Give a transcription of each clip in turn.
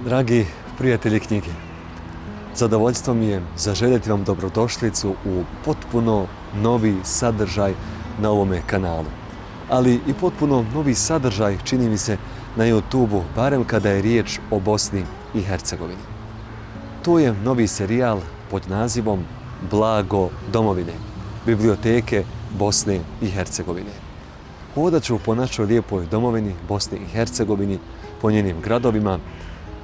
Dragi prijatelji knjige, zadovoljstvo mi je zaželjeti vam dobrodošlicu u potpuno novi sadržaj na ovome kanalu. Ali i potpuno novi sadržaj, čini mi se, na YouTube-u, barem kada je riječ o Bosni i Hercegovini. To je novi serijal pod nazivom Blago domovine, biblioteke Bosne i Hercegovine. Hodat ću po našoj lijepoj domovini Bosni i Hercegovini, po njenim gradovima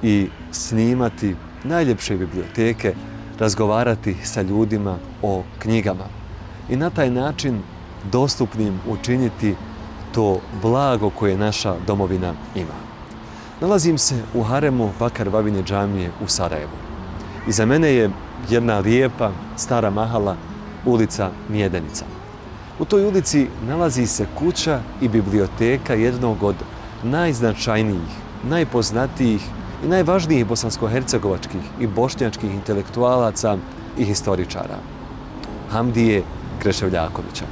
i snimati najljepše biblioteke, razgovarati sa ljudima o knjigama i na taj način dostupnim učiniti to blago koje naša domovina ima. Nalazim se u haremu Bakar Babine džamije u Sarajevu. Iza mene je jedna lijepa stara mahala, ulica Mjedenica. U toj ulici nalazi se kuća i biblioteka jednog od najznačajnijih, najpoznatijih i najvažnijih bosansko-hercegovačkih i bošnjačkih intelektualaca i historičara, Hamdije Kreševljakovića.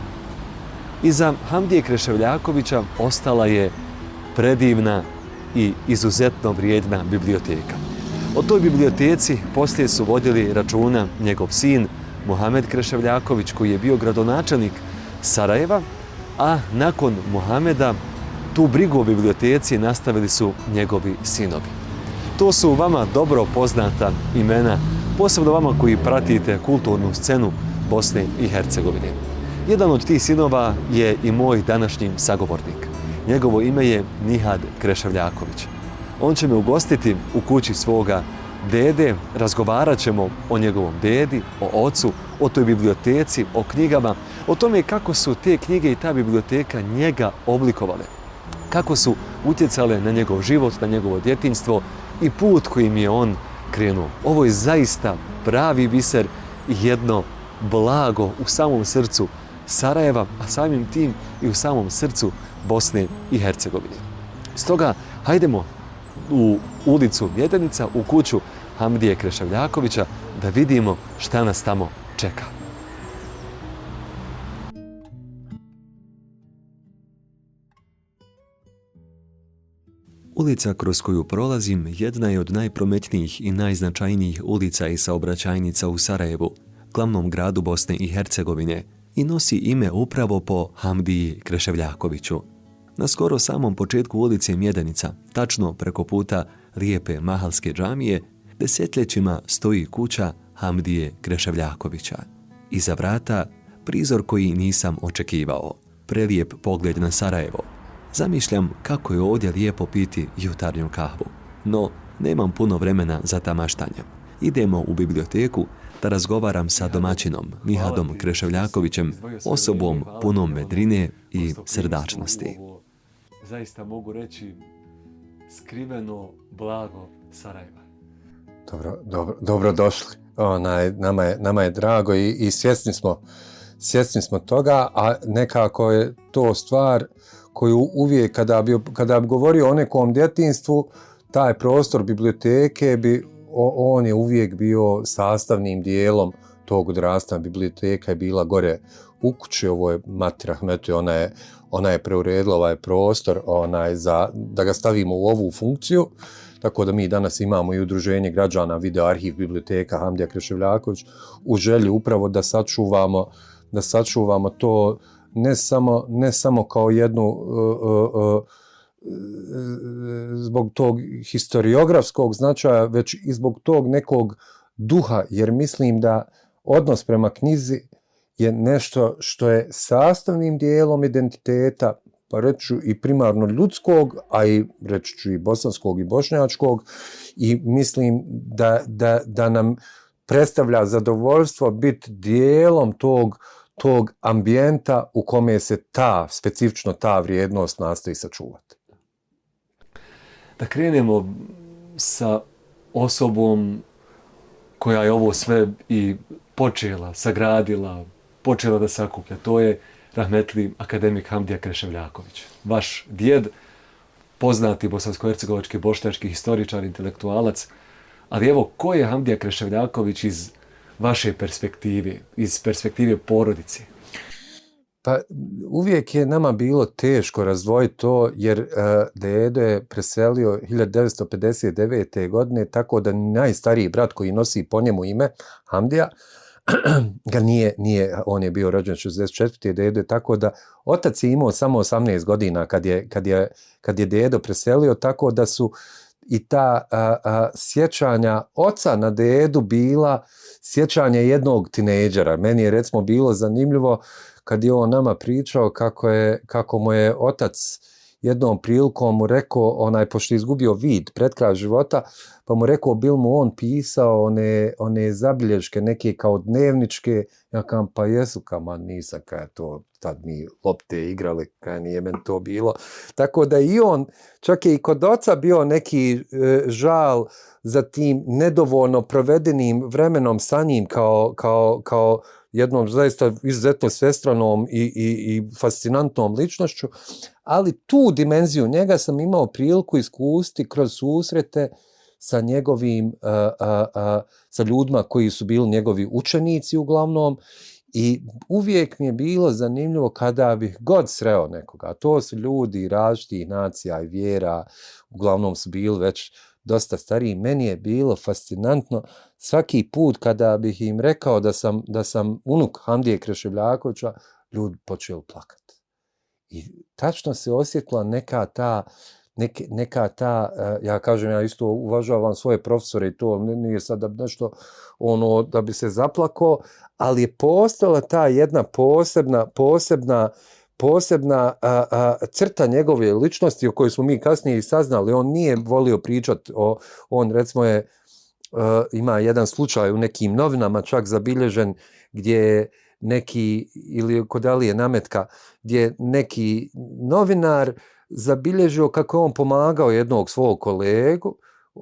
Iza Hamdije Kreševljakovića ostala je predivna i izuzetno vrijedna biblioteka. O toj biblioteci poslije su vodili računa njegov sin Muhamed Kreševljaković, koji je bio gradonačelnik Sarajeva, a nakon Muhameda tu brigu o biblioteci nastavili su njegovi sinovi. To su vama dobro poznata imena, posebno vama koji pratite kulturnu scenu Bosne i Hercegovine. Jedan od tih sinova je i moj današnji sagovornik. Njegovo ime je Nihad Kreševljaković. On će me ugostiti u kući svoga dede, razgovarat ćemo o njegovom dedi, o ocu, o toj biblioteci, o knjigama, o tome kako su te knjige i ta biblioteka njega oblikovale, kako su utjecale na njegov život, na njegovo djetinjstvo i put kojim je on krenuo. Ovo je zaista pravi biser i jedno blago u samom srcu Sarajeva, a samim tim i u samom srcu Bosne i Hercegovine. Stoga, hajdemo u ulicu Mjedenica, u kuću Hamdije Kreševljakovića, da vidimo šta nas tamo čeka. Ulica kroz koju prolazim jedna je od najprometnijih i najznačajnijih ulica i saobraćajnica u Sarajevu, glavnom gradu Bosne i Hercegovine, i nosi ime upravo po Hamdiji Kreševljakoviću. Na skoro samom početku ulice Mjedenica, tačno preko puta lijepe mahalske džamije, desetljećima stoji kuća Hamdije Kreševljakovića. Iza vrata prizor koji nisam očekivao, prelijep pogled na Sarajevo. Zamišljam kako je ovdje lijepo piti jutarnju kahvu, no nemam puno vremena za tamaštanje. Idemo u biblioteku da razgovaram sa domaćinom Nihadom Kreševljakovićem, osobom punom vedrine i srdačnosti. Zaista mogu reći skriveno blago Sarajeva. Dobro došli. Nama je drago i svjesni smo toga, a nekako je to stvar koju uvijek kada bi govorio o nekom djetinjstvu, taj prostor biblioteke on je uvijek bio sastavnim dijelom tog odrastanja. Biblioteka je bila gore u kući, ovo je Mati Rahmetli, ona je preuredila ovaj prostor da ga stavimo u ovu funkciju, tako da mi danas imamo i udruženje građana Video arhiv biblioteka Hamdija Kreševljaković u želji upravo da sačuvamo to ne samo kao jednu zbog tog historiografskog značaja, već i zbog tog nekog duha, jer mislim da odnos prema knjizi je nešto što je sastavnim dijelom identiteta, pa reći ću i primarno ljudskog, a i reći ću i bosanskog i bošnjačkog, i mislim da nam predstavlja zadovoljstvo biti dijelom tog ambijenta u kome se specifično ta vrijednost nastoji sačuvati. Da krenemo sa osobom koja je ovo sve i počela, sagradila, počela da sakuplja. To je rahmetli akademik Hamdija Kreševljaković. Vaš djed, poznati bosansko-hercegovački bošnjački historičar, intelektualac. Ali evo, ko je Hamdija Kreševljaković iz vaše perspektive, iz perspektive porodice? Pa uvijek je nama bilo teško razdvojiti to, jer dedo je preselio 1959. godine, tako da najstariji brat koji nosi po njemu ime, Hamdija, ga on je bio rođen 64. dedo, tako da otac je imao samo 18 godina kad je dedo preselio, tako da su i ta sjećanja oca na dedu bila sjećanje jednog tinejdžera. Meni je recimo bilo zanimljivo kad je on nama pričao kako mu je otac jednom prilikom mu rekao, pošto je izgubio vid pred kraj života, pa mu rekao, bil mu on pisao one zabilješke, neke kao dnevničke, ja kam, pa jesu, kama nisam, kaj to, tad mi lopte igrali, kaj nije meni to bilo. Tako da i on, čak je i kod oca bio neki žal za tim nedovoljno provedenim vremenom sa njim kao jednom zaista izuzetno svestranom i fascinantnom ličnošću, ali tu dimenziju njega sam imao priliku iskusti kroz susrete sa njegovim, sa ljudima koji su bili njegovi učenici uglavnom, i uvijek mi je bilo zanimljivo kada bih god sreo nekoga, a to su ljudi različitih nacija i vjera, uglavnom su bili već dosta stariji, meni je bilo fascinantno svaki put kada bih im rekao da sam unuk Hamdije Kreševljakovića, ljudi počeli plakati. I tačno se osjetila neka ta, ja kažem, ja isto uvažavam svoje profesore i to nije sad nešto da bi se zaplakao, ali je postala ta jedna posebna crta njegove ličnosti o kojoj smo mi kasnije i saznali. On nije volio pričati, on recimo ima jedan slučaj u nekim novinama čak zabilježen gdje je neki, ili kod Alije Nametka, gdje je neki novinar zabilježio kako je on pomagao jednog svog kolegu.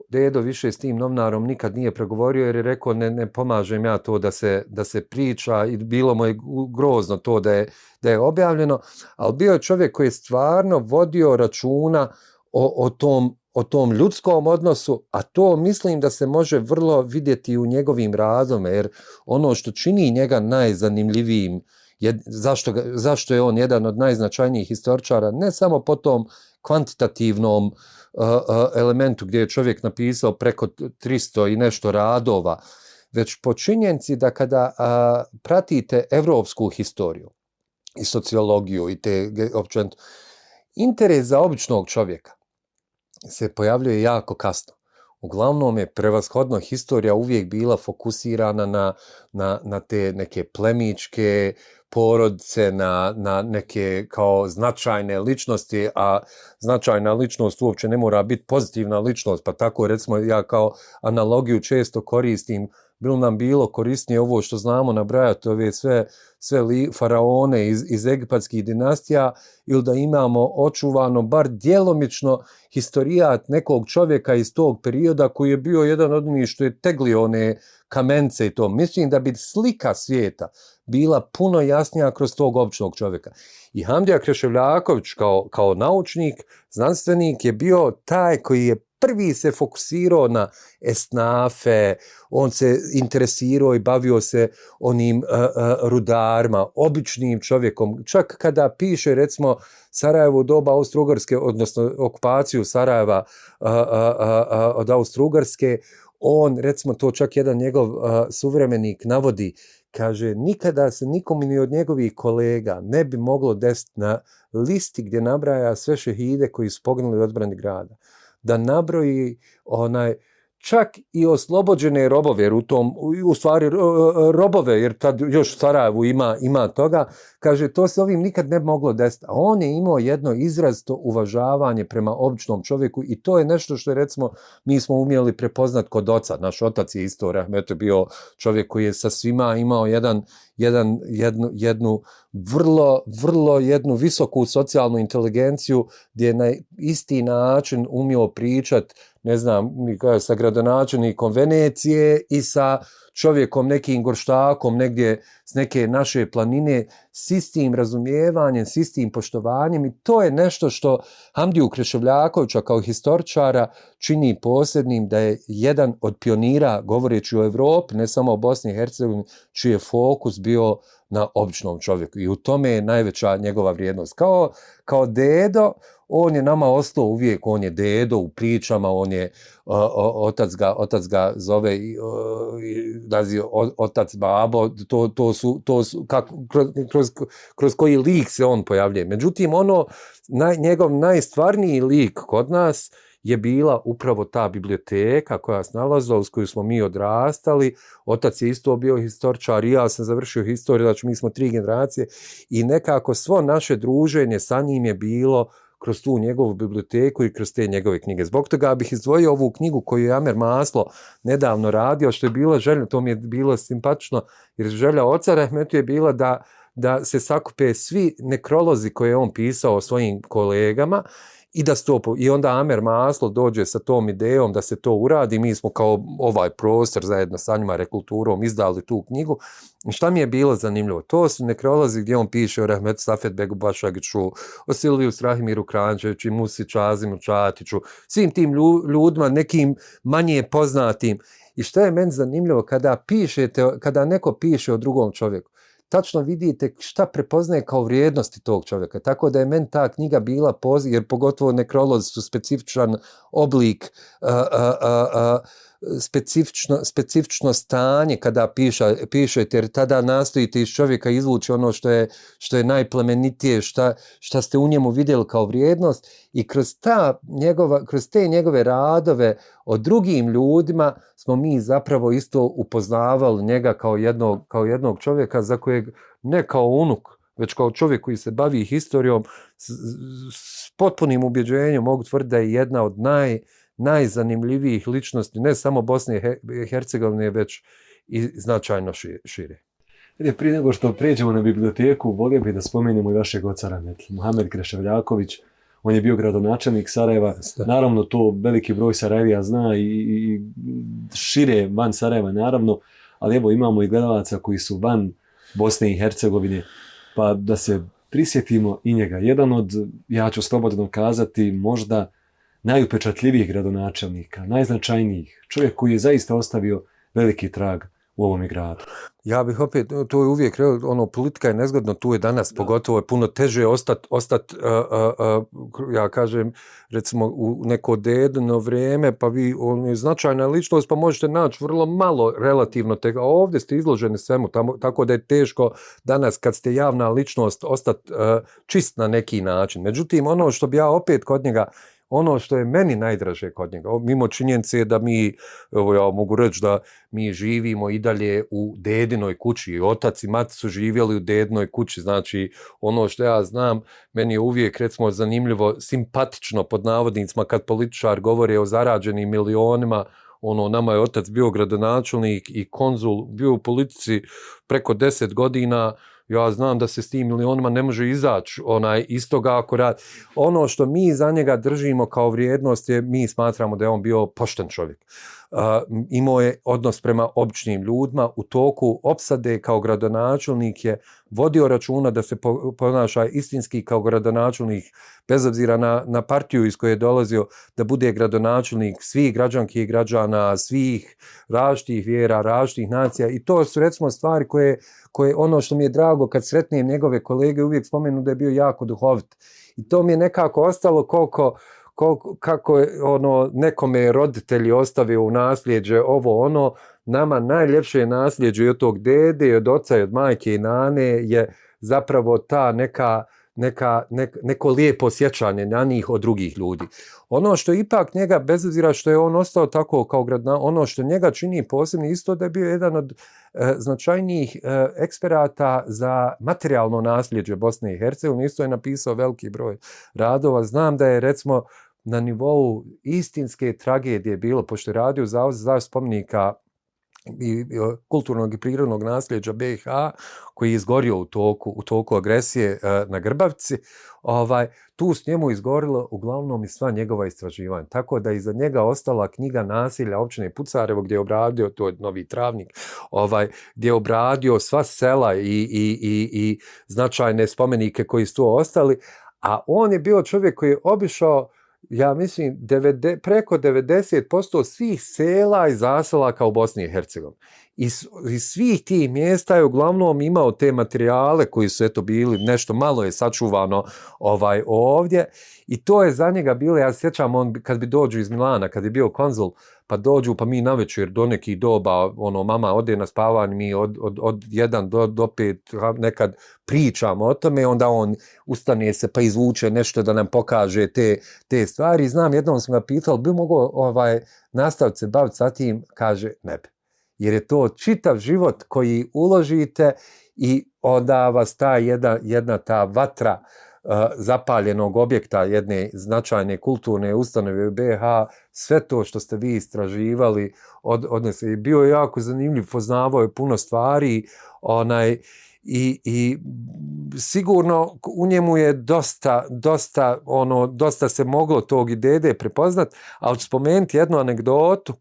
Dedo više s tim novinarom nikad nije pregovorio jer je rekao ne pomažem ja to da se priča, i bilo mu je grozno to da je objavljeno, ali bio je čovjek koji je stvarno vodio računa o tom ljudskom odnosu, a to mislim da se može vrlo vidjeti u njegovim radovima, jer ono što čini njega najzanimljivijim, zašto je on jedan od najznačajnijih historičara, ne samo po tom kvantitativnom elementu gdje je čovjek napisao preko 300 i nešto radova, već po činjenici da kada pratite evropsku historiju i sociologiju i te općenito, interes za običnog čovjeka se pojavljuje jako kasno. Uglavnom je prevashodno historija uvijek bila fokusirana na te neke plemićke porodice, na neke kao značajne ličnosti, a značajna ličnost uopće ne mora biti pozitivna ličnost, pa tako recimo ja kao analogiju često koristim, bilo nam korisnije ovo što znamo nabrajati, ove sve faraone iz egipatskih dinastija, ili da imamo očuvano bar djelomično historijat nekog čovjeka iz tog perioda koji je bio jedan od njih što je teglio one kamence i to. Mislim da bi slika svijeta bila puno jasnija kroz tog običnog čovjeka. I Hamdija Kreševljaković kao naučnik, znanstvenik je bio taj koji je prvi se fokusirao na esnafe, on se interesirao i bavio se onim rudarima, običnim čovjekom. Čak kada piše recimo Sarajevo u doba Austro-Ugarske, odnosno okupaciju Sarajeva od Austro-Ugarske, on, recimo to čak jedan njegov suvremenik navodi, kaže, nikada se nikom ni od njegovih kolega ne bi moglo desiti na listi gdje nabraja sve šehide koji su poginuli u odbrani grada, da nabroji čak i oslobođene robove, jer u stvari robove, jer tad još u Sarajevu ima toga, kaže, to se ovim nikad ne bi moglo desiti. A on je imao jedno izrazito uvažavanje prema običnom čovjeku i to je nešto što je, recimo, mi smo umjeli prepoznat kod oca. Naš otac je isto, rahmeto, bio čovjek koji je sa svima imao jednu vrlo jednu visoku socijalnu inteligenciju, gdje je na isti način umio pričat ne znam, sa gradonačelnikom Venecije i sa čovjekom nekim gorštakom negdje s neke naše planine, s istim razumijevanjem, s istim poštovanjem, i to je nešto što Hamdiju Kreševljakovića kao historičara čini posebnim, da je jedan od pionira, govoreći o Evropi, ne samo o Bosni i Hercegovini, čiji je fokus bio na običnom čovjeku, i u tome je najveća njegova vrijednost. Kao dedo, on je nama ostao uvijek, on je dedo u pričama, on je, otac ga zove, naziv otac babo, to su kroz koji lik se on pojavljuje. Međutim, njegov najstvarniji lik kod nas je bila upravo ta biblioteka koja se nalazila, uz koju smo mi odrastali. Otac je isto bio historičar i ja sam završio historiju, znači mi smo 3 generacije, i nekako svo naše druženje sa njim je bilo kroz tu njegovu biblioteku i kroz te njegove knjige. Zbog toga bih izdvojio ovu knjigu koju je Amer Maslo nedavno radio, što je bila želja, to mi je bilo simpatično, jer želja oca Rahmetli je bila da se sakupe svi nekrolozi koje je on pisao o svojim kolegama, i onda Amer Maslo dođe sa tom idejom da se to uradi. Mi smo kao ovaj prostor zajedno sa njima Rekulturom izdali tu knjigu. I šta mi je bilo zanimljivo? To su nekrolozi gdje on piše o Rahmetu Safetbegu Bašagiću, o Silviju Strahimiru Krančeviću i Musi Čazimu Čatiću, svim tim ljudima, nekim manje poznatim. I šta je meni zanimljivo, kada neko piše o drugom čovjeku, tačno vidite šta prepoznaje kao vrijednosti tog čovjeka. Tako da je meni ta knjiga bila jer pogotovo nekrolozi su specifičan oblik, specifično stanje kada pišete, jer tada nastojite iz čovjeka izvući ono što je najplemenitije, šta ste u njemu vidjeli kao vrijednost, i kroz te njegove radove o drugim ljudima smo mi zapravo isto upoznavali njega kao jednog čovjeka za kojeg ne kao unuk, već kao čovjek koji se bavi historijom, s potpunim ubjeđenjem mogu tvrditi da je jedna od najzanimljivijih ličnosti, ne samo Bosne i Hercegovine, već i značajno šire. Prije nego što pređemo na biblioteku, volio bih da spomenemo i vašeg oca Rahmetli, Muhamed Kreševljaković. On je bio gradonačelnik Sarajeva. Naravno, to veliki broj Sarajevija zna i šire van Sarajeva, naravno, ali evo imamo i gledalaca koji su van Bosne i Hercegovine, pa da se prisjetimo i njega. Jedan od, ja ću slobodno kazati, možda najupečatljivijih gradonačelnika, najznačajnijih, čovjek koji je zaista ostavio veliki trag u ovome gradu. Ja bih opet, to je uvijek, politika je nezgodno, tu je danas, pogotovo je puno teže ostati, ja kažem, recimo u neko dedno vrijeme, pa on je značajna ličnost, pa možete naći vrlo malo relativno tega, a ovdje ste izloženi svemu, tako da je teško danas kad ste javna ličnost ostati čist na neki način. Međutim, ono što bi ja opet kod njega, ono što je meni najdraže kod njega, mimo činjenice da mi, evo ja mogu reći da mi živimo i dalje u dedinoj kući, i otac i mati su živjeli u dedinoj kući, znači ono što ja znam, meni je uvijek recimo zanimljivo, simpatično pod navodnicima kad političar govori o zarađenim milionima, nama je otac bio gradonačelnik i konzul, bio u politici preko 10 godina, ja znam da se s tim milionima ne može izaći iz toga ako radi. Ono što mi za njega držimo kao vrijednost je, mi smatramo da je on bio pošten čovjek. Imao je odnos prema običnim ljudima, u toku opsade kao gradonačelnik je vodio računa da se ponaša istinski kao gradonačelnik, bez obzira na partiju iz koje je dolazio, da bude gradonačelnik svih građanki i građana, svih različitih vjera, različitih nacija, i to su recimo stvari koje ono što mi je drago kad sretnem njegove kolege uvijek spomenu da je bio jako duhovit. I to mi je nekako ostalo kako je nekome roditelji ostavio u nasljeđe nama najljepše nasljeđe i od tog dede, i od oca, i od majke i nane je zapravo ta neko lijepo sjećanje na njih od drugih ljudi. Ono što ipak njega, bez obzira što je on ostao tako kao ono što njega čini posebno isto da je bio jedan od značajnijih eksperata za materijalno nasljeđe Bosne i Hercegovine, isto je napisao veliki broj radova. Znam da je recimo na nivou istinske tragedije bilo, pošto je radio Zavod za zaštitu spomenika kulturnog i prirodnog nasljeđa BiH koji je izgorio u toku agresije na Grbavci, tu s njemu izgorilo uglavnom i sva njegova istraživanja. Tako da iza njega ostala knjiga nasilja općine Pucarevo gdje je obradio, to je Novi Travnik, gdje je obradio sva sela i značajne spomenike koji su tu ostali, a on je bio čovjek koji je obišao, ja mislim, preko 90% svih sela i zaselaka u Bosni i Hercegovini. Iz svih tih mjesta je uglavnom imao te materijale koji su bili, nešto malo je sačuvano ovdje i to je za njega bilo, ja se sjećam, on kad bi dođu iz Milana, kad je bio konzul, pa dođu, pa mi navečer do nekih doba, mama ode na spavanje, mi od 1 do 5 nekad pričamo o tome, onda on ustane se pa izvuče nešto da nam pokaže te stvari. Znam, jednom sam ga pitao, bi mogao nastaviti se baviti sa tim, kaže ne bi. Jer je to čitav život koji uložite i onda vas ta jedna ta vatra zapaljenog objekta jedne značajne kulturne ustanove u BiH, sve to što ste vi istraživali odnese. I bio je jako zanimljiv, poznavao je puno stvari i sigurno u njemu je dosta se moglo tog i dede prepoznat, ali ću spomenuti jednu anegdotu.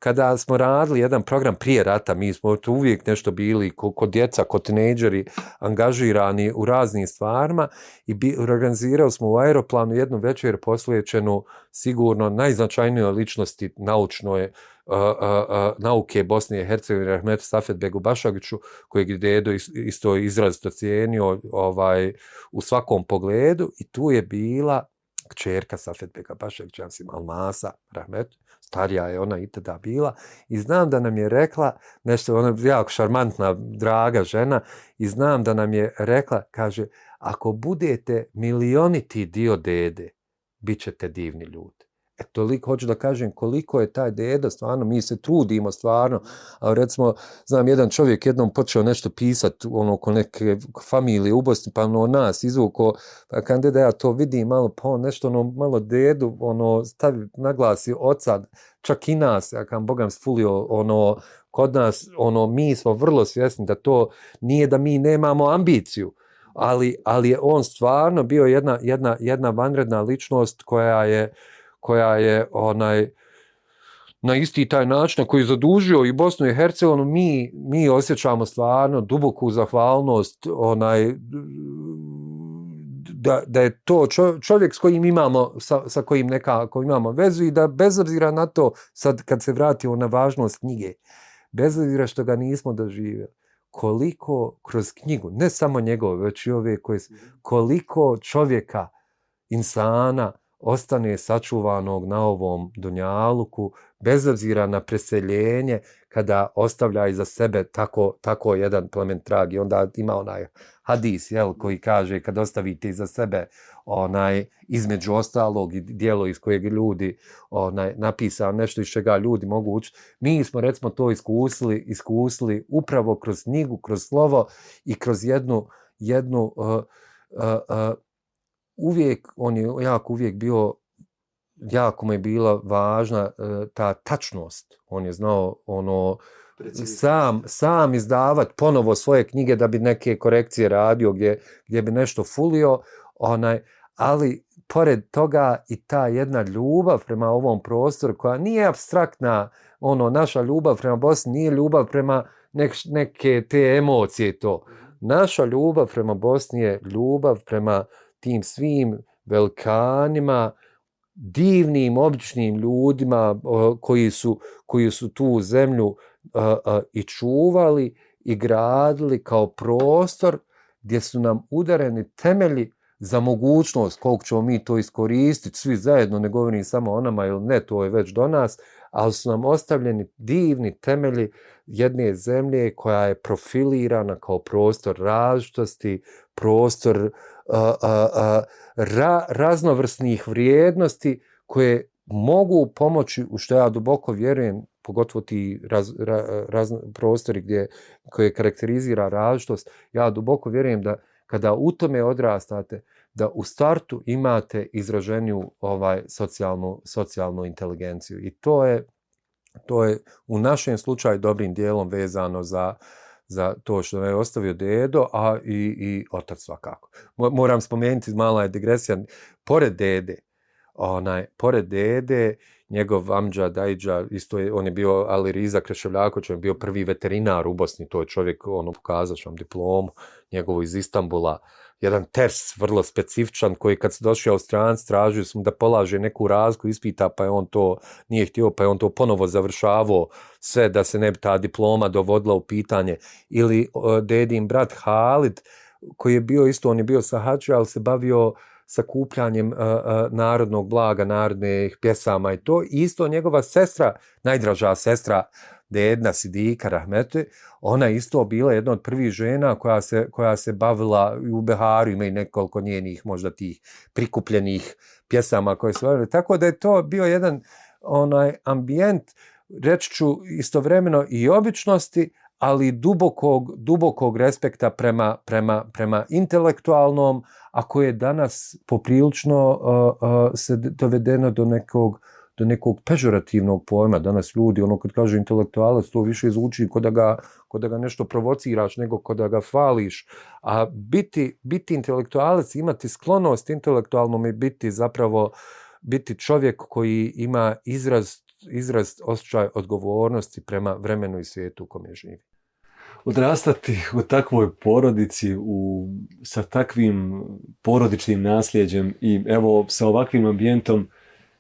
Kada smo radili jedan program prije rata, mi smo tu uvijek nešto bili kod djeca, kod tinejdžeri, angažirani u raznim stvarima i organizirali smo u aeroplanu jednu večer posvećenu sigurno najznačajnijoj ličnosti nauke Bosne i Hercegovine, Rahmetu Safetbegu Bašagiću, kojeg je dedo isto izrazito cijenio u svakom pogledu, i tu je bila kćerka Safetbega Bašagića, Almasa Rahmetu. Starija je ona i tada bila, i znam da nam je rekla nešto, ona je jako šarmantna, draga žena, i znam da nam je rekla, kaže, ako budete milioniti dio dede, bit ćete divni ljudi. Toliko hoću da kažem koliko je taj deda, stvarno, mi se trudimo stvarno, a recimo, znam, jedan čovjek jednom počeo nešto pisati, oko neke familije u Bosni, pa nas izvuko, pa kad deda ja to vidim malo, pa on nešto malo dedu, stavi, naglasi oca, čak i nas, ja kam Bogam sfulio, kod nas, mi smo vrlo svjesni da to nije da mi nemamo ambiciju, ali je on stvarno bio jedna vanredna ličnost koja je na isti taj način koji je zadužio i Bosnu i Hercegovinu, mi osjećamo stvarno duboku zahvalnost da je to čovjek s kojim imamo, sa kojim nekako imamo vezu, i da bez obzira na to, sad kad se vratimo na važnost knjige, bez obzira što ga nismo doživjeli, koliko kroz knjigu, ne samo njegove, već i ove koliko čovjeka, insana, ostane sačuvanog na ovom dunjaluku, bez obzira na preseljenje, kada ostavlja iza sebe tako jedan plemen trag. I onda ima onaj hadis, koji kaže, kad ostavite iza sebe između ostalog i dijelo iz kojeg ljudi napisao nešto iz čega ljudi mogu učiti. Mi smo, recimo, to iskusili upravo kroz knjigu, kroz slovo i kroz jednu on je uvijek bio, jako mu je bila važna ta tačnost. On je znao sam izdavati ponovo svoje knjige da bi neke korekcije radio gdje bi nešto fulio, ali pored toga i ta jedna ljubav prema ovom prostoru koja nije apstraktna, naša ljubav prema Bosni nije ljubav prema neke te emocije to. Naša ljubav prema Bosni je ljubav prema tim svim velikanima, divnim, običnim ljudima koji su tu zemlju i čuvali i gradili kao prostor gdje su nam udareni temelji za mogućnost, koliko ćemo mi to iskoristiti, svi zajedno, ne govorim samo o nama ili ne, to je već do nas, ali su nam ostavljeni divni temelji jedne zemlje koja je profilirana kao prostor različitosti, prostor raznovrsnih vrijednosti koje mogu pomoći, u što ja duboko vjerujem, pogotovo ti prostori koje karakterizira različitost, ja duboko vjerujem da kada u tome odrastate, da u startu imate izraženiju socijalnu inteligenciju. I To je u našem slučaju dobrim dijelom vezano za to što je ostavio dedo, a i otac svakako. Moram spomenuti, mala je digresija, pored dede, njegov amdža, dajdža, on je bio Ali Riza Kreševljaković, on je bio prvi veterinar u Bosni, to je čovjek, pokazat ću vam diplomu, njegovu iz Istambula, jedan ters, vrlo specifičan, koji kad se došli Austrijanci, tražio sam da polaže neku razliku ispita, pa je on to nije htio, pa je on to ponovo završavao, sve da se ne bi ta diploma dovodila u pitanje. Ili dedin brat Halid, koji je bio isto, on je bio sahađa, ali se bavio sakupljanjem narodnog blaga, narodnih pjesama i to. I isto njegova sestra, najdraža sestra, Dedna Sidika Rahmete, ona je isto bila jedna od prvih žena koja se bavila u Beharu, ima i nekoliko njenih možda tih prikupljenih pjesama koje su bavili. Tako da je to bio jedan ambijent, reći ću istovremeno i običnosti, ali dubokog respekta prema intelektualnom, a koje je danas poprilično se dovedeno do nekog pežorativnog pojma. Danas ljudi, kad kaže intelektualac, to više zvuči ko da ga nešto provociraš, nego ko da ga hvališ. A biti intelektualac, imati sklonost intelektualnom i biti čovjek koji ima izraz osjećaj odgovornosti prema vremenu i svijetu u kome živi. Odrastati u takvoj porodici, sa takvim porodičnim nasljeđem i evo sa ovakvim ambijentom,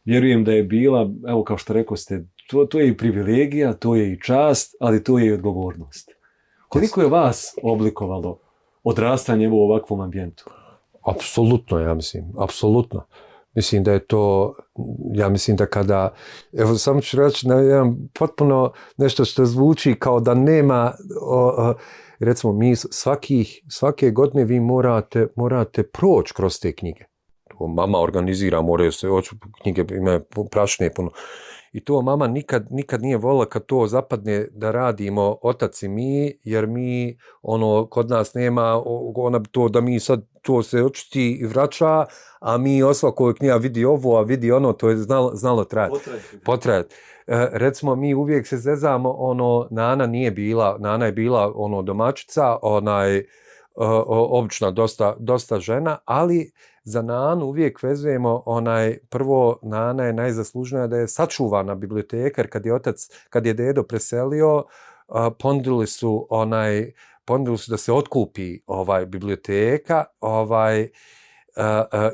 vjerujem da je bila, evo kao što rekao ste, to je i privilegija, to je i čast, ali to je i odgovornost. Koliko je vas oblikovalo odrastanje u ovakvom ambijentu? Apsolutno, ja mislim, apsolutno. Mislim da je to, ja mislim da kada, evo samo ću reći na jedan potpuno nešto što zvuči kao da nema, recimo mi svake godine vi morate proći kroz te knjige. To mama organizira, moraju se oći, knjige imaju prašne puno. I to mama nikad nije volila kad to zapadne da radimo otac i mi, jer mi, kod nas nema, to da mi sad to se očiti i vraća, a mi svakoj knjiga vidi ovo, a vidi ono, to je znalo trajati. Potrajati. Recimo, mi uvijek se zezamo, Nana je bila domaćica, obična dosta žena, ali za Nanu uvijek vezujemo prvo, Nana je najzaslužnija da je sačuvana biblioteka, jer kad je dedo preselio, ponudili su da se otkupi biblioteka,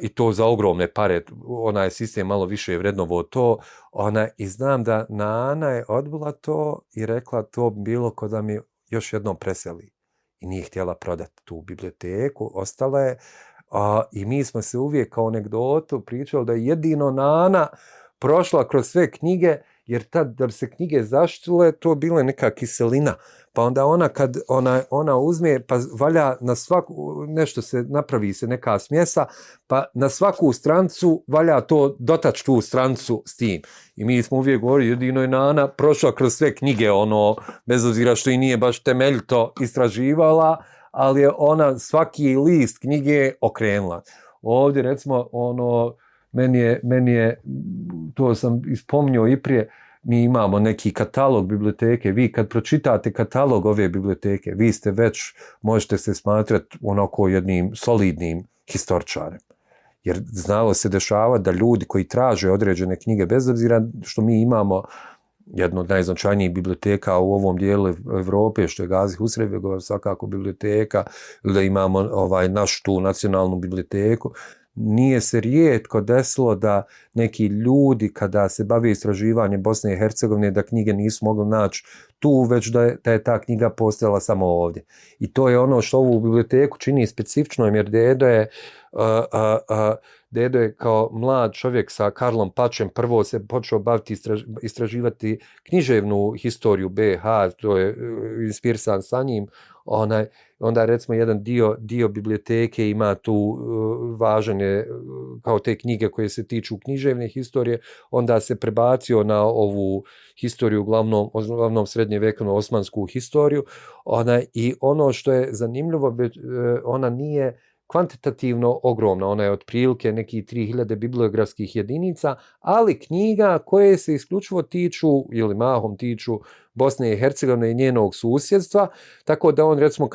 i to za ogromne pare, sistem malo više je vrednovo to, i znam da Nana je odbila to i rekla to bilo ko da mi još jednom preseli. I nije htjela prodati tu biblioteku, ostala je, i mi smo se uvijek kao anegdotu pričali da je jedino Nana prošla kroz sve knjige, jer tad da bi se knjige zaštitile, to je bila neka kiselina. Pa onda kad ona uzme, pa valja na nešto se napravi se neka smjesa, pa na svaku strancu valja to dotaći tu strancu s tim. I mi smo uvijek govorili, jedino je Nana prošla kroz sve knjige, bez obzira što i nije baš temeljito istraživala, ali je ona svaki list knjige okrenula. Ovdje recimo, meni je, to sam ispomnio i prije, mi imamo neki katalog biblioteke, vi kad pročitate katalog ove biblioteke, vi ste već, možete se smatrati onako jednim solidnim historičarem. Jer znalo se dešava da ljudi koji traže određene knjige, bez obzira što mi imamo jednu od najznačajnijih biblioteka u ovom dijelu Evrope, što je Gazi Husrevegova svakako biblioteka, ili da imamo našu tu nacionalnu biblioteku, nije se rijetko desilo da neki ljudi kada se bave istraživanjem Bosne i Hercegovine da knjige nisu mogli naći tu, već da je ta knjiga postojala samo ovdje. I to je ono što ovu biblioteku čini specifičnom, jer dedo je kao mlad čovjek sa Karlom Pačem prvo se počeo baviti istraživati književnu historiju BiH, to je inspirisan sa njim. Onda recimo jedan dio biblioteke ima tu važan je kao te knjige koje se tiču književne historije, onda se prebacio na ovu historiju uglavnom srednjevekovnu osmansku historiju. I ono što je zanimljivo, ona nije kvantitativno ogromna, ona je otprilike nekih 3000 bibliografskih jedinica, ali knjiga koje se isključivo tiču ili mahom tiču Bosne i Hercegovine i njenog susjedstva, tako da on recimo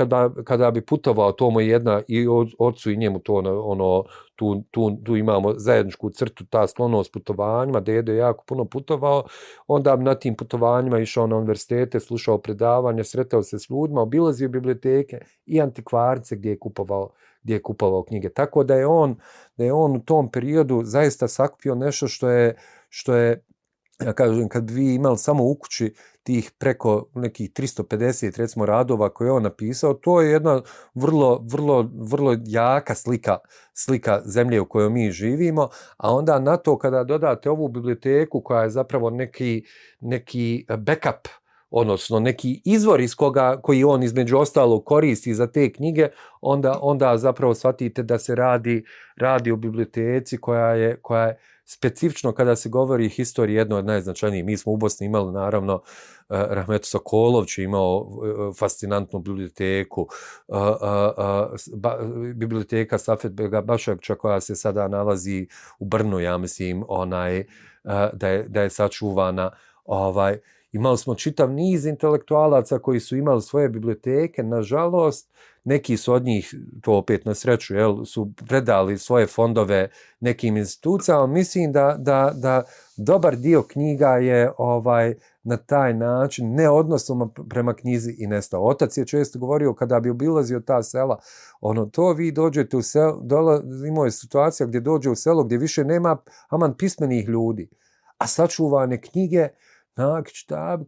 kada bi putovao, to mu je jedna i ocu i njemu to tu imamo zajedničku crtu, ta sklonost putovanjima, dedo je jako puno putovao, onda bi na tim putovanjima išao na univerzitete, slušao predavanja, sretao se s ljudima, obilazio biblioteke i antikvarce gdje je kupovao knjige. Tako da je on u tom periodu zaista sakupio nešto što je ja kažem, kad vi imali samo u kući tih preko nekih 350 recimo radova koje je on napisao, to je jedna vrlo jaka slika zemlje u kojoj mi živimo, a onda na to kada dodate ovu biblioteku koja je zapravo neki backup, odnosno neki izvor koji on između ostalog koristi za te knjige, onda zapravo shvatite da se radi o biblioteci koja je specifično kada se govori historiji jedno od najznačajnijih. Mi smo u Bosni imali naravno Rahmeto Sokolovć je imao fascinantnu biblioteku, biblioteka Safet Bega Bašakča koja se sada nalazi u Brnu, ja mislim, da je sačuvana. Imali smo čitav niz intelektualaca koji su imali svoje biblioteke, nažalost, neki su od njih, to opet na sreću, su predali svoje fondove nekim institucijama. Mislim da dobar dio knjiga je na taj način neodnosno prema knjizi i nestao. Otac je često govorio kada bi obilazio ta sela, to vi dođete u selo, imao je situacija gdje dođe u selo gdje više nema aman pismenih ljudi, a sačuvane knjige,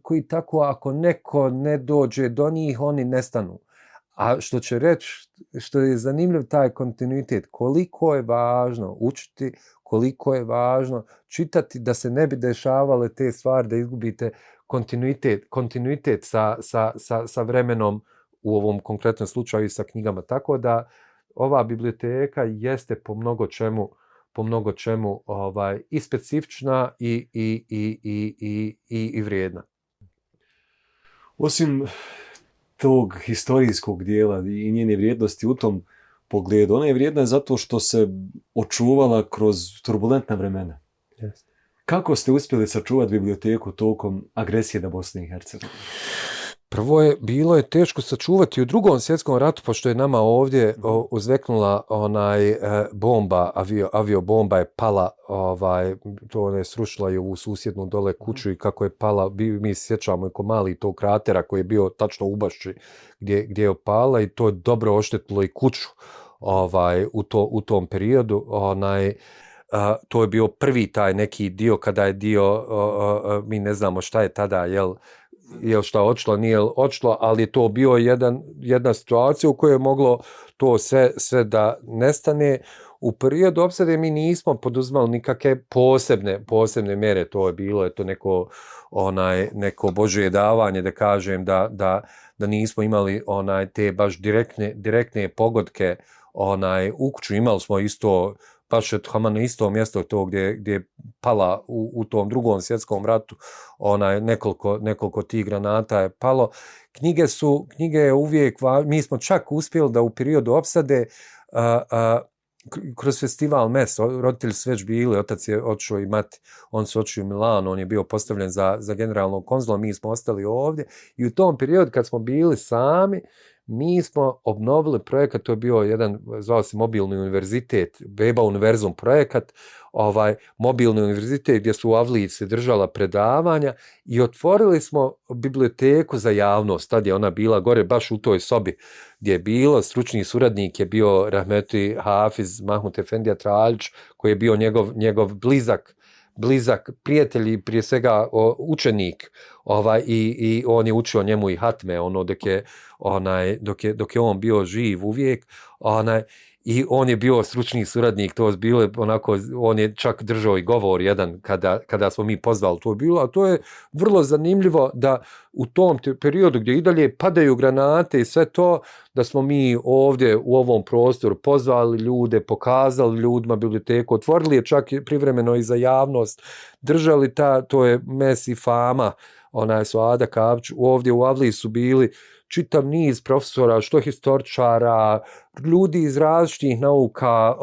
koji tako ako neko ne dođe do njih, oni nestanu. A što će reći, što je zanimljiv taj kontinuitet, koliko je važno učiti, koliko je važno čitati da se ne bi dešavale te stvari, da izgubite kontinuitet sa vremenom u ovom konkretnom slučaju i sa knjigama. Tako da ova biblioteka jeste po mnogo čemu i specifična i vrijedna. Osim tog historijskog dijela i njene vrijednosti u tom pogledu, ona je vrijedna zato što se očuvala kroz turbulentna vremena. Yes. Kako ste uspjeli sačuvati biblioteku tokom agresije na Bosnu i Hercegovinu? Prvo bilo je teško sačuvati u Drugom svjetskom ratu, pošto je nama ovdje uzveknula bomba, aviobomba je pala, to je srušila i ovu susjednu dole kuću i kako je pala, mi se sjećamo oko mali tog kratera koji je bio tačno u Bašči gdje je opala i to je dobro oštetilo i kuću u tom periodu. To je bio prvi taj neki dio kada je mi ne znamo šta je tada, je li šta odšlo, nije odšlo, ali je to bio jedna situacija u kojoj je moglo to sve da nestane. U periodu opsade mi nismo poduzimali nikakve posebne mjere, to je bilo to neko božje davanje, da kažem, da nismo imali te baš direktne pogodke u kuću. Imali smo isto baš na isto mjesto to gdje je pala u tom Drugom svjetskom ratu, nekoliko tih granata je palo. Knjige je uvijek, mi smo čak uspjeli da u periodu opsade kroz festival MES, roditelji su već bili, otac je otišao i mati, on su otišli u Milano, on je bio postavljen za generalnog konzula, mi smo ostali ovdje i u tom periodu kad smo bili sami, mi smo obnovili projekat, to je bio jedan, zvao se Mobilni univerzitet, Beba univerzum projekat, mobilni univerzitet gdje su u Avliji se držala predavanja i otvorili smo biblioteku za javnost, tad je ona bila gore baš u toj sobi gdje je bilo, stručni suradnik je bio Rahmeti Hafiz Mahmud Efendija Traljić, koji je bio njegov blizak prijatelj i prije svega učenik, i on je učio njemu i hatme dok je on bio živ uvijek, i on je bio stručni suradnik, on je čak držao i govor jedan kada smo mi pozvali, to je bilo, a to je vrlo zanimljivo da u tom periodu gdje i dalje padaju granate i sve to, da smo mi ovdje u ovom prostoru pozvali ljude, pokazali ljudima biblioteku, otvorili je čak privremeno i za javnost, držali to je mes i fama Suada Kapić, ovdje u Avliji su bili čitav niz profesora, što historičara, ljudi iz različitih nauka,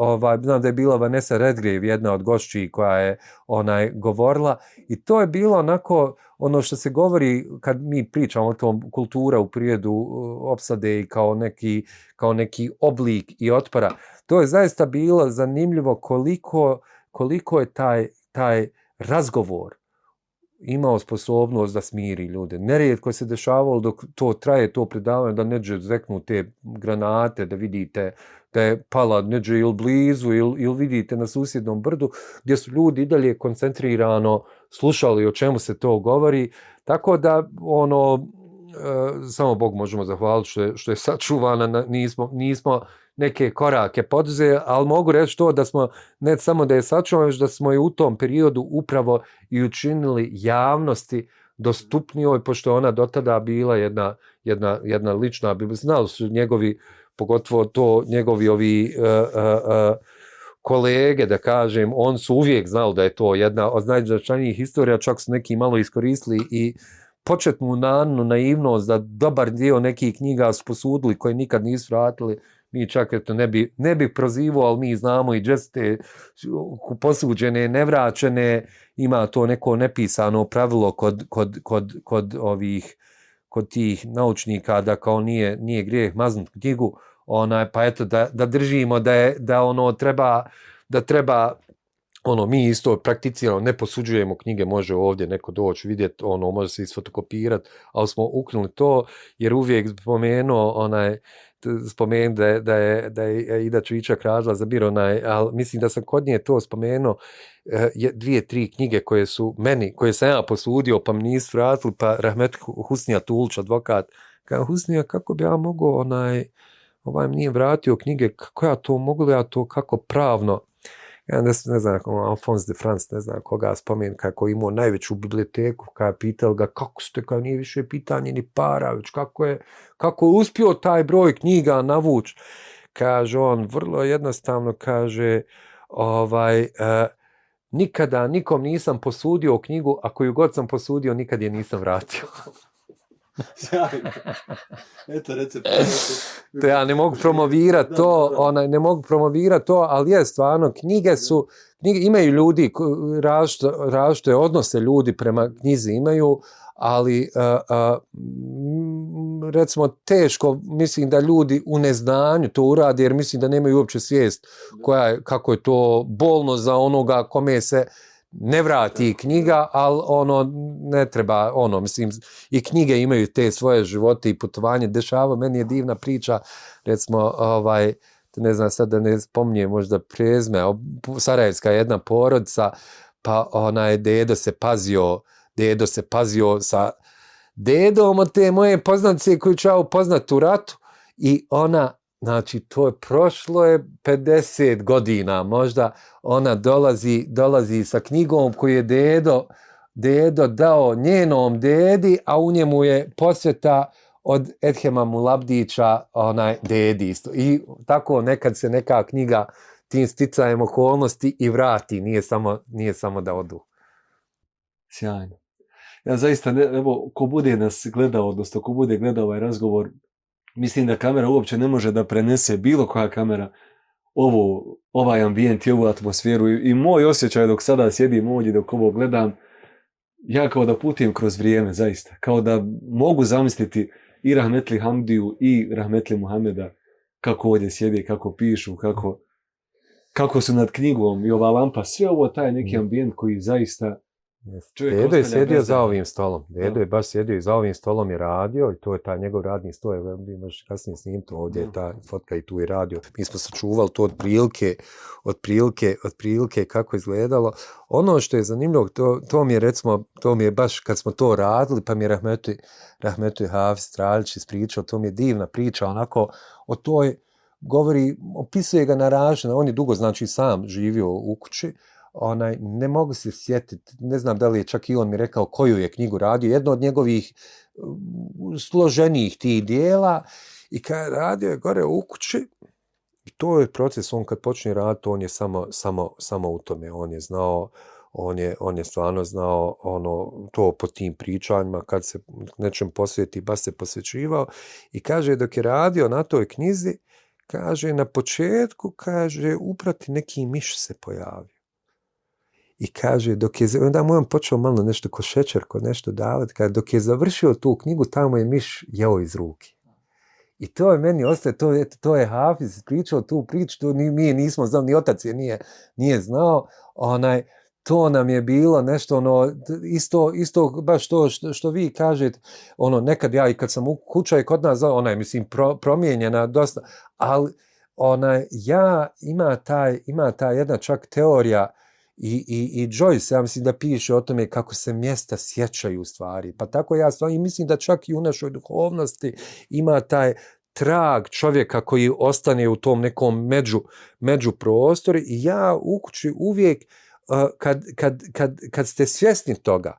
znam da je bila Vanessa Redgrave, jedna od gošći koja je govorila, i to je bilo onako, ono što se govori kad mi pričamo o tom kultura u prijedu opsade i kao neki oblik i otpora, to je zaista bilo zanimljivo koliko je taj razgovor imao sposobnost da smiri ljude. Nerijetko se dešavalo dok to traje, to predavanje, da neđe zveknu te granate, da vidite da je pala neđe ili blizu ili vidite na susjednom brdu, gdje su ljudi i dalje koncentrirano slušali o čemu se to govori. Tako da, samo Bog možemo zahvaliti što je sačuvana, nismo neke korake poduzeli, ali mogu reći to da smo, ne samo da je sačuvano, već da smo i u tom periodu upravo i učinili javnosti dostupnijoj, pošto je ona dotada bila jedna lična, znali su njegovi, pogotovo to njegovi ovi kolege, da kažem, on su uvijek znali da je to jedna od najznačajnijih historija, čak su neki malo iskoristili i početnu naivnost da dobar dio nekih knjiga su posudili koje nikad nisu vratili. Mi čak ne bi prozivao, ali mi znamo i džeste posuđene, nevraćene, ima to neko nepisano pravilo kod tih naučnika da kao nije grijeh maznut knjigu, pa eto da držimo da treba mi isto prakticiramo, ne posuđujemo knjige, može ovdje neko doći vidjeti, može se isfotokopirati, ali smo ukinuli to, jer uvijek spomenuti da je Ida Čvičak radila za bir, ali mislim da sam kod nje to spomenuo, 2-3 knjige koje sam ja posudio, pa mi nisu vratili, pa Rahmet Husnija Tulč, advokat, kao Husnija, kako bi ja mogao, mi nije vratio knjige, kako ja to mogu li ja to, kako pravno, ja ne znam, Alphonse de France, ne znam koga spomen, kako je imao najveću biblioteku, kada je pitao ga, kako ste, kao nije više pitanje ni para, već kako je uspio taj broj knjiga navući. Kaže on, vrlo jednostavno, kaže, nikada nikom nisam posudio knjigu, a koju god sam posudio, nikad je nisam vratio. Sjajno. Eto recept. Ja ne mogu promovirati to, ali je stvarno, knjige imaju ljudi, različite odnose ljudi prema knjizi imaju, ali recimo teško, mislim da ljudi u neznanju to urade, jer mislim da nemaju uopće svijest kako je to bolno za onoga kome se ne vrati knjiga, ali ne treba, mislim, i knjige imaju te svoje živote i putovanje. Dešava, meni je divna priča, recimo, ne znam sad da ne spominje možda prezme, sarajevska jedna porodica, pa dedo se pazio sa dedom od te moje poznanice koju ću ja upoznat u ratu, i ona, znači, prošlo je 50 godina, možda ona dolazi sa knjigom koju je dedo dao njenom dedi, a u njemu je posveta od Edhema Mulabdića, dedi isto. I tako nekad se neka knjiga tim sticajem okolnosti i vrati, nije samo da odu. Sjajno. Ja zaista, evo, ko bude nas gledao, odnosno ko bude gledao ovaj razgovor, mislim da kamera uopće ne može da prenese, bilo koja kamera, ovaj ambijent i ovu atmosferu, i moj osjećaj dok sada sjedim ovdje, dok ovo gledam, ja kao da putujem kroz vrijeme, zaista. Kao da mogu zamisliti i Rahmetli Hamdiju i Rahmetli Muhameda, kako ovdje sjede, kako pišu, kako su nad knjigom, i ova lampa, sve ovo taj neki ambijent koji zaista... Dedo je sjedio za ovim stolom. Dedo je baš sjedio i za ovim stolom je radio, i to je taj njegov radni stol. Možeš kasnije snimiti, ovdje je ta fotka i tu je radio. Mi smo sačuvali to otprilike kako je izgledalo. Ono što je zanimljivo, to mi je baš kad smo to radili, pa mi je Rahmetli Hafiz Straljić ispričao, to mi je divna priča, onako o toj govori, opisuje ga na različite, on je dugo, znači, sam živio u kući, ne mogu se sjetiti, ne znam da li je čak i on mi rekao koju je knjigu radio, jedno od njegovih složenijih tih dijela, i kad je radio gore u kući, to je proces, on kad počne raditi, on je samo u tome, on je znao, on je stvarno znao to po tim pričanjima, kad se nečem posveti, baš se posvećivao. I kaže, dok je radio na toj knjizi, kaže, na početku, kaže, uprati neki miš se pojavio. I kaže, onda mu je on počeo malo nešto ko šećer, ko nešto davati, kaže, dok je završio tu knjigu, tamo je miš jeo iz ruke. I to je meni ostaje, to je Hafiz pričao tu priču, to mi nismo znali, ni otac je nije znao, to nam je bilo nešto, isto baš to što vi kažete, nekad ja i kad sam u kuća i kod nas, mislim, promijenjena dosta, ali ima ta jedna čak teorija, i Joyce, ja mislim da piše o tome kako se mjesta sjećaju stvari. Pa tako ja stvari mislim da čak i u našoj duhovnosti ima taj trag čovjeka koji ostane u tom nekom međuprostoru. I ja u kući uvijek, kad ste svjesni toga,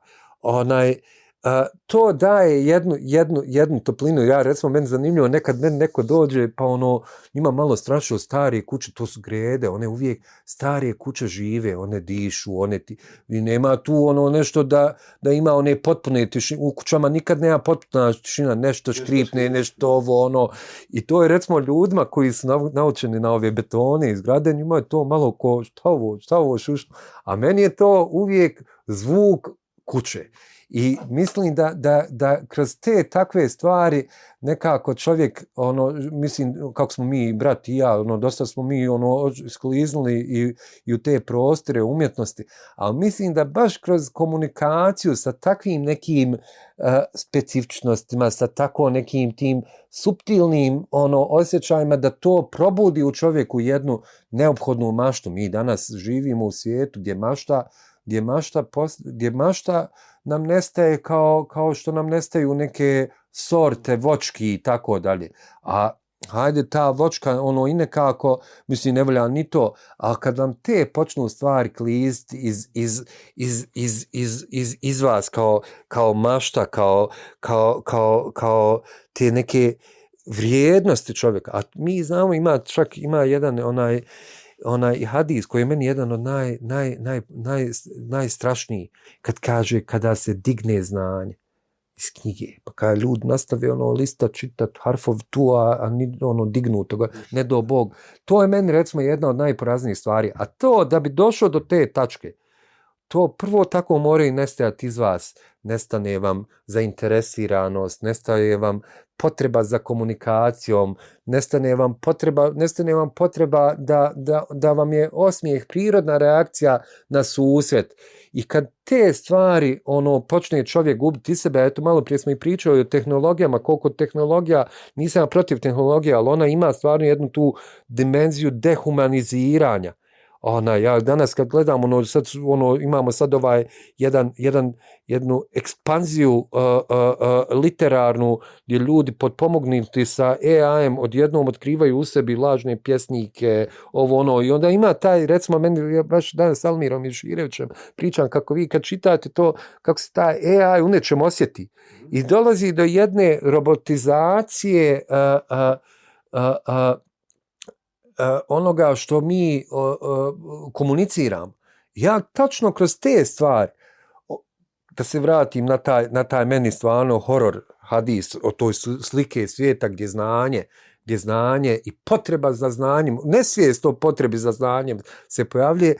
to daje jednu toplinu. Ja, recimo, meni zanimljivo, nekad meni neko dođe, pa ima malo strašno starije kuće, to su grede, one uvijek starije kuće žive, one dišu, i nema tu nešto da ima one potpune tišine, u kućama nikad nema potpuna tišina, nešto škripne, nešto ovo, i to je, recimo, ljudima koji su naučeni na ove betone i zgrade, njima je to malo ko, šta ovo šušno, a meni je to uvijek zvuk kuće. I mislim da kroz te takve stvari nekako čovjek, mislim, kako smo mi, brat i ja, dosta smo mi skliznuli i u te prostore umjetnosti, ali mislim da baš kroz komunikaciju sa takvim nekim specifičnostima, sa tako nekim tim suptilnim osjećajima, da to probudi u čovjeku jednu neophodnu maštu. Mi danas živimo u svijetu gdje mašta nam nestaje kao što nam nestaju neke sorte voćki i tako dalje. A hajde, ta voćka, i nekako, mislim, ne volja ni to, a kad vam te počnu stvari kliziti iz vas kao mašta, kao te neke vrijednosti čovjeka, a mi znamo, ima jedan onaj hadis koji je meni jedan od najstrašnijih, kad kaže kada se digne znanje iz knjige, pa kada ljudi nastave lista čitat harfov tu, a dignuto ga, ne do Bog. To je meni, recimo, jedna od najporaznijih stvari, a to da bi došlo do te tačke, to prvo tako mora i nestajati iz vas, nestane vam zainteresiranost, nestaje vam potreba za komunikacijom, nestane vam potreba da vam je osmijeh prirodna reakcija na susret. I kad te stvari počne čovjek gubiti iz sebe, eto, malo prije smo i pričali o tehnologijama, koliko tehnologija, nisam protiv tehnologije, ali ona ima stvarno jednu tu dimenziju dehumaniziranja. Ja danas kad gledam, imamo sad jednu ekspanziju literarnu, gdje ljudi potpomognuti sa AI-em odjednom otkrivaju u sebi lažne pjesnike, i onda ima taj, recimo, meni, ja baš danas s Almirom Širevićem pričam kako vi kad čitate to, kako se taj AI u nečem osjeti. I dolazi do jedne robotizacije onoga što mi komuniciramo. Ja tačno kroz te stvari, da se vratim na taj meni stvarno horor hadis o toj slike svijeta gdje znanje i potreba za znanjem, nesvijest o potrebi za znanjem se pojavljuje,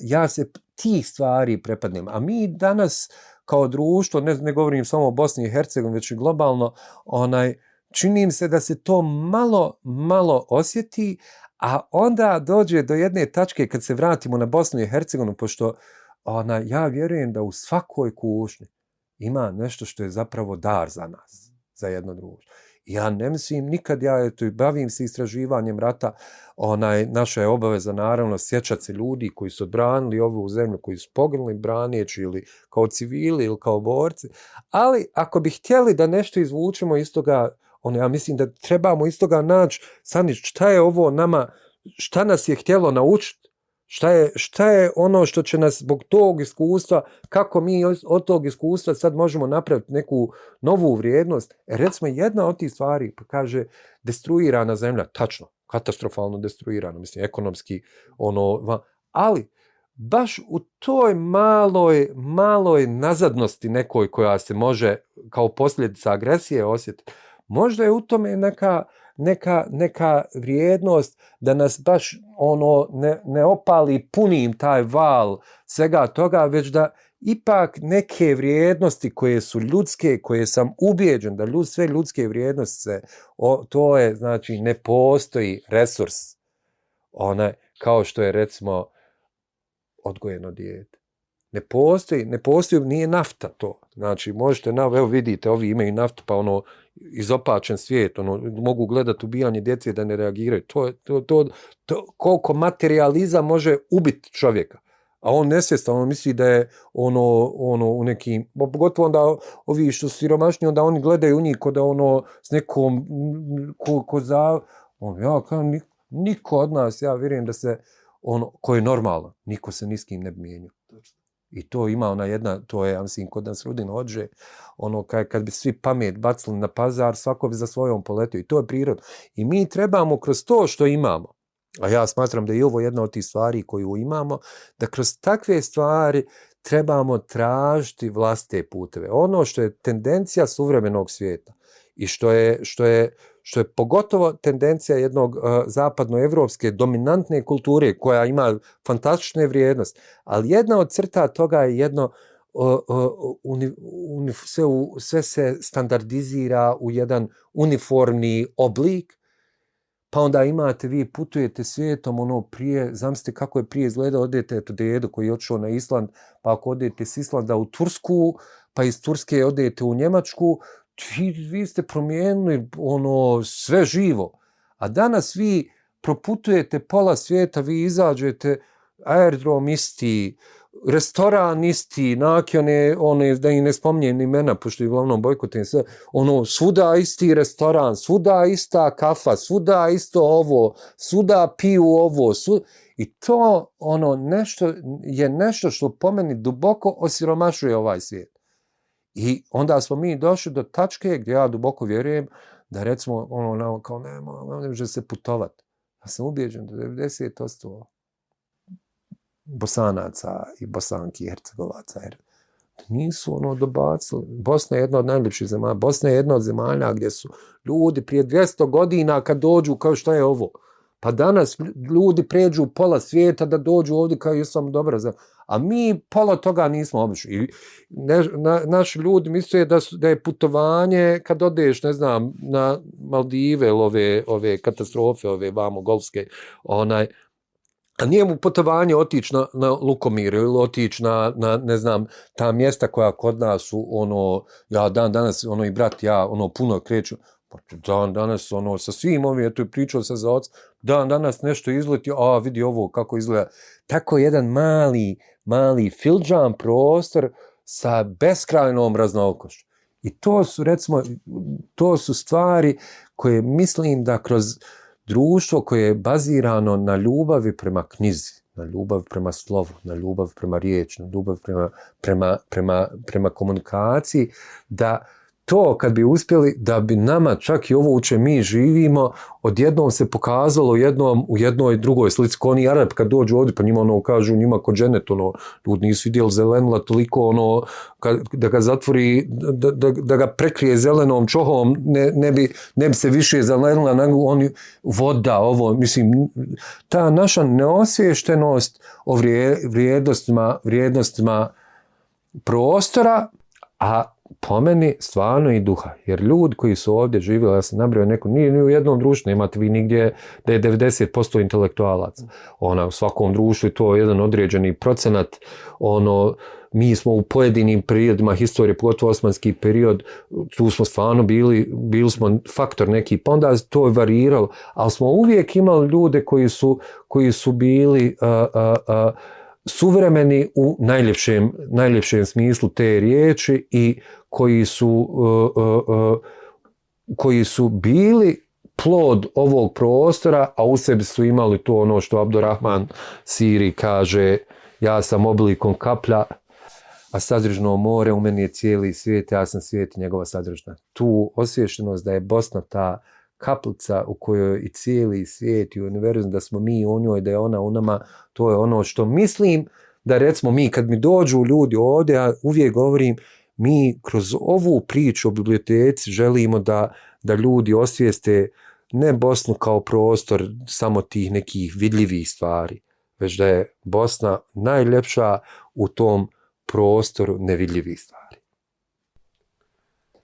ja se tih stvari prepadnem. A mi danas kao društvo, ne govorim samo o Bosni i Hercegovini, već i globalno, čini mi se da se to malo osjeti, a onda dođe do jedne tačke kad se vratimo na Bosnu i Hercegovinu, pošto ja vjerujem da u svakoj kušnji ima nešto što je zapravo dar za nas, za jedno društvo. Ja ne mislim nikad, bavim se istraživanjem rata, naša je obaveza naravno sjećati se ljudi koji su odbranili ovu zemlju, koji su poginuli braneći ili kao civili ili kao borci, ali ako bi htjeli da nešto izvučemo iz toga, ja mislim da trebamo iz toga naći, šta je ovo nama, šta nas je htjelo naučiti, šta je ono što će nas zbog tog iskustva, kako mi od tog iskustva sad možemo napraviti neku novu vrijednost. Recimo, jedna od tih stvari, pa kaže, destruirana zemlja, tačno, katastrofalno destruirana, mislim, ekonomski, ali baš u toj maloj nazadnosti nekoj koja se može kao posljedica agresije osjetiti, možda je u tome neka vrijednost da nas baš ne opali punim taj val svega toga, već da ipak neke vrijednosti koje su ljudske, koje sam ubijeđen da sve ljudske vrijednosti to je, znači, ne postoji resurs kao što je recimo odgojeno dijete. Ne postoji, nije nafta to. Znači, možete, evo vidite, ovi imaju naftu, pa izopačen svijet, mogu gledati ubijanje djece da ne reagiraju. To koliko materializam može ubiti čovjeka. A on nesvjestan, on misli da je u nekim, pogotovo onda ovi što su siromašni, onda oni gledaju u njih kod s nekom, niko od nas, ja vjerujem da se, ko je normalno, niko se ni s kim ne bi mijenio. I to ima ona jedna, to je, ja mislim, kod nas Rudina odže, kad bi svi pamet bacili na pazar, svako bi za svojom poletio. I to je priroda. I mi trebamo kroz to što imamo, a ja smatram da je ovo jedna od tih stvari koju imamo, da kroz takve stvari trebamo tražiti vlastite puteve. Ono što je tendencija suvremenog svijeta i što je pogotovo tendencija jednog zapadnoevropske dominantne kulture koja ima fantastične vrijednosti, ali jedna od crta toga je jedno sve se standardizira u jedan uniformni oblik, pa onda vi putujete svijetom, prije, zamislite kako je prije izgledao, odete dedu koji je otišao na Island, pa ako odete s Islanda u Tursku, pa iz Turske odete u Njemačku, vi ste promijenili sve živo. A danas vi proputujete pola svijeta, vi izađete, aerodrom isti, restoran isti, one, da im ne spominjem imena, pošto je uglavnom bojkotim sve, svuda isti restoran, svuda ista kafa, svuda isto ovo, svuda piju ovo, i to nešto što po meni duboko osiromašuje ovaj svijet. I onda smo mi došli do tačke gdje ja duboko vjerujem da recimo kao ne može se putovati. Ja sam ubijeđen da 90% Bosanaca i Bosanki i Hercegovaca nisu dobacili. Bosna je jedna od najljepših zemalja. Bosna je jedna od zemalja gdje su ljudi prije 200 godina kad dođu kao šta je ovo. Pa danas ljudi pređu pola svijeta da dođu ovdje kao jesam dobra zemlja. A mi pola toga nismo obišli. I naši ljudi misle da je putovanje kad odeš, ne znam, na Maldive ili ove katastrofe, ove vamo golfske, a nije mu putovanje otići na Lukomir ili otići na, ne znam, ta mjesta koja kod nas su, ja danas, i brat, ja, puno kreću, dan danas, sa svim ovim, ja tu pričao sa za oca, dan danas nešto izleti, a vidi ovo kako izgleda. Tako jedan mali filđan prostor sa beskrajnom raznolikošću. I to su, recimo, stvari koje mislim da kroz društvo koje je bazirano na ljubavi prema knjizi, na ljubav prema slovu, na ljubav prema riječi, na ljubav prema komunikaciji, da to kad bi uspjeli, da bi nama čak i ovo u čem mi živimo, odjednom se pokazalo u jednoj drugoj slici. Ko oni Arabi kad dođu ovdje, pa njima kažu, njima kod dženet, ljudi nisu vidjeli zelenila toliko, da ga zatvori, da ga prekrije zelenom čohom, ne bi se više zelenila, nego voda, ovo, mislim, ta naša neosviještenost o vrijednostima prostora, a po meni stvarno i duha, jer ljudi koji su ovdje živjeli, ja sam nabrao neko, nije u jednom društvu, nemate vi nigdje da je 90% intelektualaca. U svakom društvu je to jedan određeni procenat, mi smo u pojedinim periodima historije, pogotovo osmanski period, tu smo stvarno bili smo faktor neki, pa onda to je variralo, ali smo uvijek imali ljude koji su bili suvremeni u najljepšem smislu te riječi i koji su bili plod ovog prostora, a u sebi su imali to što Abdurrahman Siri kaže, ja sam oblikom kaplja, a sadržno more, u meni je cijeli svijet, ja sam svijet i njegova sadržna. Tu osviještenost da je Bosna ta kaplica u kojoj i cijeli svijet i univerzum, da smo mi u njoj, da je ona u nama, to je ono što mislim da recimo mi kad mi dođu ljudi ovdje, ja uvijek govorim, mi kroz ovu priču o biblioteci želimo da ljudi osvijeste ne Bosnu kao prostor samo tih nekih vidljivih stvari, već da je Bosna najljepša u tom prostoru nevidljivih stvari.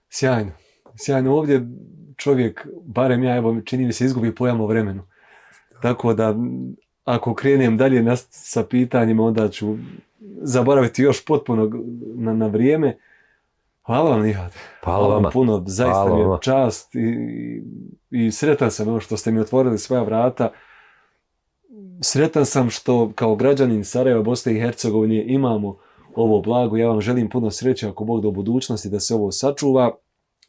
Sjajno. Sjajno. Ovdje čovjek, barem ja, evo, čini mi se, izgubi pojam o vremenu. Tako da, ako krenem dalje sa pitanjima, onda ću zaboraviti još potpuno na vrijeme. Hvala vam, Nihat. Hvala vama. Puno, zaista Hvala mi je vama. čast i sretan sam što ste mi otvorili svoja vrata. Sretan sam što kao građanin Sarajeva, Bosne i Hercegovine imamo ovo blago. Ja vam želim puno sreće ako Bog do budućnosti da se ovo sačuva.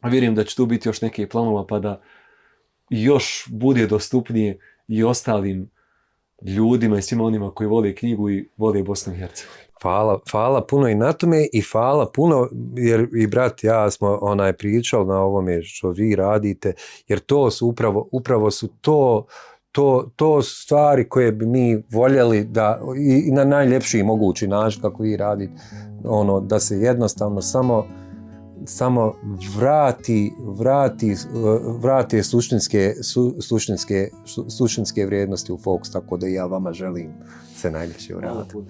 Vjerujem da će tu biti još neke planova pa da još bude dostupnije i ostalim ljudima i svima onima koji vole knjigu i vole Bosnu i Hercegovinu. Hvala puno i na tome i hvala puno, jer i brat ja smo pričali na ovome što vi radite, jer to su upravo su to su stvari koje bi mi voljeli da i na najljepši mogući način kako vi radite, da se jednostavno samo vrati suštinske vrijednosti u fokus, tako da ja vama želim sve najljepše u radu.